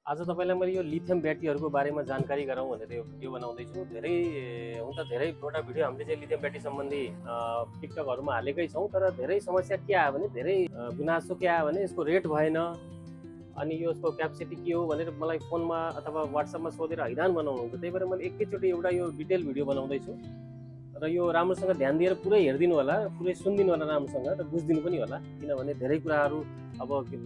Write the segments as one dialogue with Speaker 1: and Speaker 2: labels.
Speaker 1: आज तपाईलाई मैले यो लिथियम ब्याट्रीहरूको बारेमा जानकारी गराउँ भनेर यो भिडियो बनाउँदैछु। हुन त धेरैवटा भिडियो हामीले चाहिँ लिथियम ब्याट्री सम्बन्धी टिकटकहरूमा हालेकै छौँ, तर धेरै समस्या के आयो भने गुनासो के आयो भने यसको रेट भएन, अनि यो यसको क्यापेसिटी के हो भनेर मलाई फोनमा अथवा व्हाट्सएपमा सोधेर हैरान बनाउनुहुन्छ। त्यही भएर मैले एकैचोटि एउटा यो डिटेल भिडियो बनाउँदैछु र यो राम्रोसँग ध्यान दिएर पुरै हेरिदिनु होला, पुरै सुनिदिनु होला राम्रोसँग र बुझिदिनु पनि होला, किनभने धेरै कुराहरू अब के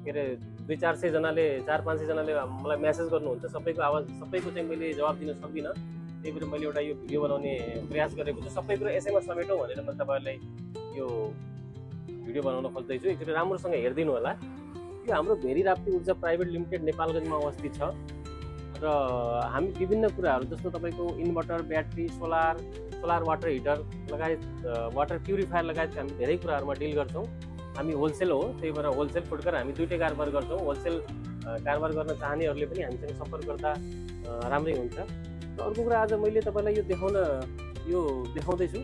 Speaker 1: अरे 200-400 जनाले 400-500 जनाले मलाई मेसेज गर्नुहुन्छ। सबैको चाहिँ मैले जवाब दिन सक्दिनँ। त्यही भएर मैले एउटा यो भिडियो बनाउने प्रयास गरेको छु। सबै कुरो यसैमा समेटौँ भनेर म तपाईँहरूलाई यो भिडियो बनाउन खोज्दैछु। एकचोटि राम्रोसँग हेरिदिनु होला। यो हाम्रो भेरी राप्ती ऊर्जा प्राइभेट लिमिटेड नेपालगञ्जमा अवस्थित छ र हामी विभिन्न कुराहरू जस्तो तपाईँको inverter, battery, solar water heater लगायत वाटर प्युरिफायर लगायत हामी धेरै कुराहरूमा डिल गर्छौँ। हामी होलसेल हो, त्यही भएर होलसेल फुटकर हामी दुईटै कारोबार गर्छौँ। होलसेल कारोबार गर्न चाहनेहरूले पनि हामीसँग सम्पर्क गर्दा राम्रै हुन्छ। र अर्को कुरा आज मैले तपाईँलाई यो देखाउँदैछु।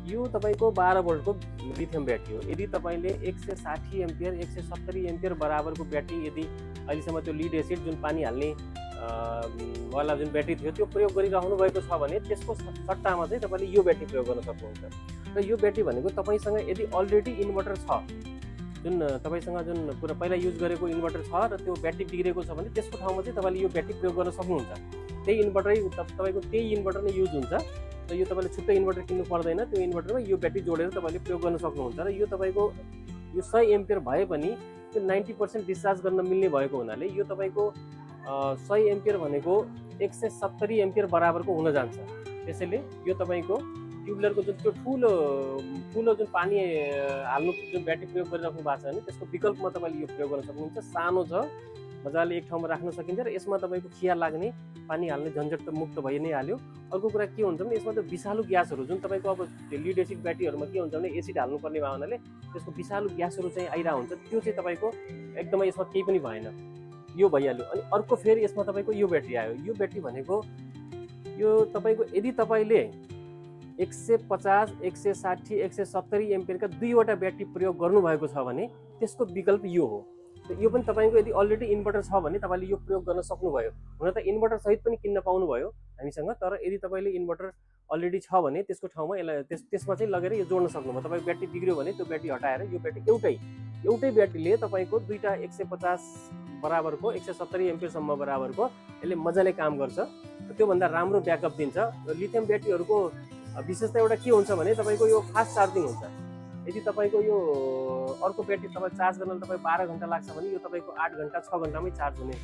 Speaker 1: यो तपाईँको 12 भोल्टको लिथियम ब्याट्री हो। यदि तपाईँले 160 एम्पियर 170 एम्पियर बराबरको ब्याट्री यदि अहिलेसम्म त्यो लिड एसिड जुन पानी हाल्ने वाला जुन ब्याट्री थियो त्यो प्रयोग गरिरहनु भएको छ भने त्यसको सट्टामा चाहिँ तपाईँले यो ब्याट्री प्रयोग गर्न सक्नुहुन्छ। र यो ब्याट्री भनेको तपाईँसँग यदि अलरेडी इन्भर्टर छ, जुन तपाईँसँग जुन पुरा पहिला युज गरेको इन्भर्टर छ र त्यो ब्याट्री बिग्रेको छ भने त्यसको ठाउँमा चाहिँ तपाईँले यो ब्याट्री प्रयोग गर्न सक्नुहुन्छ। तपाईँको त्यही इन्भर्टर नै युज हुन्छ र यो तपाईँले छुट्टै इन्भर्टर किन्नु पर्दैन। त्यो इन्भर्टरमा यो ब्याट्री जोडेर तपाईँले प्रयोग गर्न सक्नुहुन्छ। र यो तपाईँको यो 100 एम्पियर भए पनि त्यो 90% डिस्चार्ज गर्न मिल्ने भएको हुनाले यो तपाईँको 100 एम्पियर भनेको 170 एम्पियर बराबरको हुन जान्छ। त्यसैले यो तपाईँको ट्युबलरको जुन त्यो ठुलो जुन पानी हाल्नु जुन ब्याट्री प्रयोग गरिराख्नु भएको छ भने त्यसको विकल्पमा तपाईँले यो प्रयोग गर्न सक्नुहुन्छ। सानो छ, मजाले एक ठाउँमा राख्न सकिन्छ र यसमा तपाईँको खिया लाग्ने पानी हाल्ने झन्झट त मुक्त भइ नै हाल्यो। अर्को कुरा के हुन्छ भने यसमा त विषालु ग्यासहरू जुन तपाईँको अब लिड एसिड ब्याट्रीहरूमा के हुन्छ भने एसिड हाल्नुपर्ने भयो हुनाले त्यसको विषालु ग्यासहरू चाहिँ आइरहेको हुन्छ। त्यो चाहिँ तपाईँको एकदमै यसमा केही पनि भएन, यो भइहाल्यो। अनि अर्को फेरि यसमा तपाईँको यो ब्याट्री आयो। यो ब्याट्री भनेको यो तपाईँको यदि तपाईँले 150, 160, 170 एम्पियरका दुईवटा ब्याट्री प्रयोग गर्नुभएको छ भने त्यसको विकल्प यो हो। यो पनि तपाईँको यदि अलरेडी इन्भर्टर छ भने तपाईँले यो प्रयोग गर्न सक्नुभयो। हुन त इन्भर्टर सहित पनि किन्न पाउनुभयो हामीसँग, तर यदि तपाईँले इन्भर्टर अलरेडी छ भने त्यसको ठाउँमा यसलाई त्यसमा चाहिँ लगेर यो जोड्न सक्नुभयो। तपाईँ ब्याट्री बिग्रियो भने त्यो ब्याट्री हटाएर यो ब्याट्री एउटै ब्याट्रीले तपाईँको दुईटा 150 बराबरको 170 एम्पियरसम्म बराबरको यसले मजाले काम गर्छ र त्योभन्दा राम्रो ब्याकअप दिन्छ। र लिथियम ब्याट्रीहरूको विशेषता एउटा के हुन्छ भने तपाईँको यो फास्ट चार्जिङ हुन्छ। यदि तपाईँको यो अर्को ब्याट्री तपाईँ चार्ज गर्न तपाईँ 12 घन्टा लाग्छ भने यो तपाईँको 8 घन्टा 6 घन्टामै चार्ज हुने